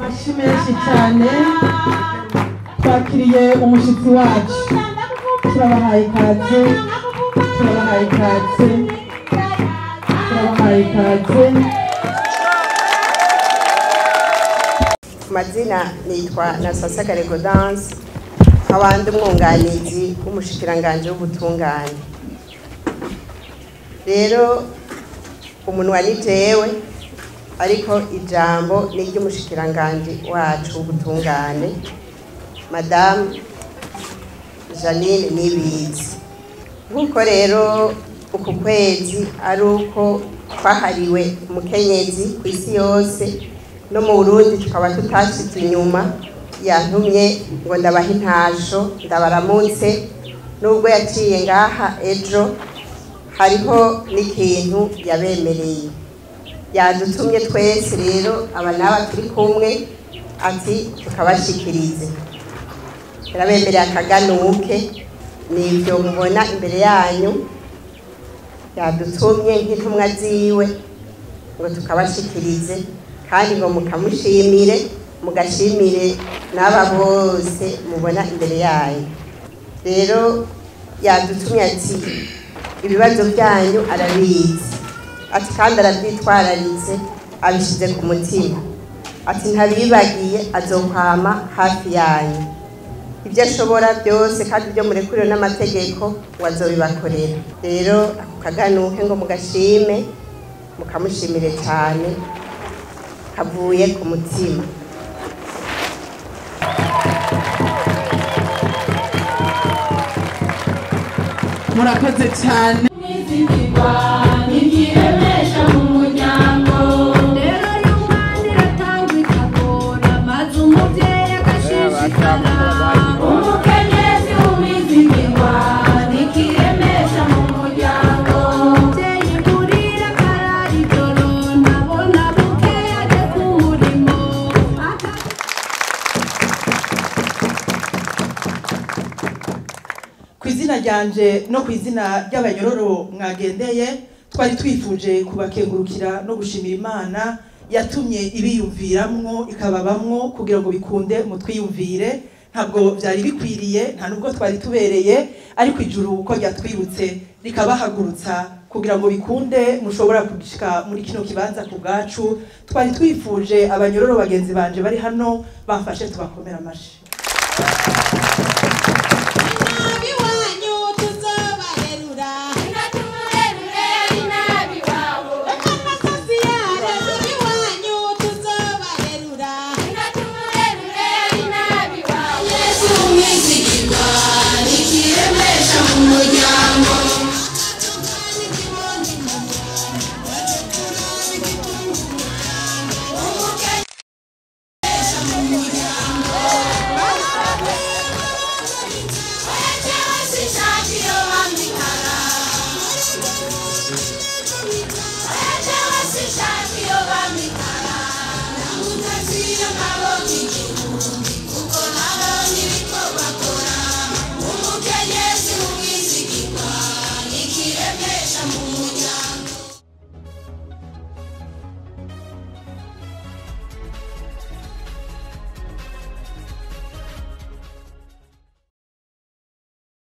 Amashyi menshi cyane, twakiriye umushyitsi wacu, turabahaye ikaze, turabahaye ikaze, turabahaye ikaze. Mazina nitwa Nasasagare Gaudence, nkaba ndi umwunganizi w'umushikiranganji w'ubutungane. Rero umunwa ni jewe, ariko ijambo ni iry'umushikiranganji wacu w'ubutungane, Madame Jeannine Nibizi. Nk'uko rero uku kwezi ari uko kwahariwe umukenyezi ku isi yose, no mu Burundi tukaba tutashitse inyuma, yantumye ngo ndabahe intasho, ndabaramutse. Nubwo yaciye ngaha ejo, hariho n'ikintu yabemereye, yadutumye twese rero aba n'aba turi kumwe, ati tukabashikirize. Yarabemereye akaganuke, nivyo mubona imbere yanyu. Yadutumye nk'intumwa ziwe ngo tukabashikirize, kandi ngo mukamushimire, mugashimire n'aba bose mubona imbere yanyu. Rero yadutumye ati ibibazo byanyu arabizi, ati kandi arabyitwararitse, abishize ku mutima, ati ntabibagiye, azokwama hafi yanyu, ibyo ashobora byose kandi ibyo murekuriwe n'amategeko ngo azobibakorera. Rero ako kaganuke ngo mugashime, mukamushimire cyane, kavuye ku mutima. Murakoze cyane. Nikiremesha mu muryango. Rero y'umwana iratangwa ikagora, maze umubyeyi agashishikara. Umukenyezi w'umwizigirwa nikiremesha mu muryango. Umubyeyi burira akarara ijoro, ntabona bukeya ajya ku murimo. Ku izina ryanje no ku izina ry'abanyororo mwagendeye, twari twifuje kubakengurukira no gushimira Imana yatumye ibiyumviramwo ikababamwo kugira ngo bikunde mutwiyumvire. Ntabwo byari bikwiriye, nta nubwo twari tubereye, ariko ijuru uko ryatwibutse rikabahagurutsa kugira ngo bikunde mushobora gushika muri kino kibanza ku bwacu. Twari twifuje abanyororo bagenzi banje bari hano bamfashe tubakomera amashi.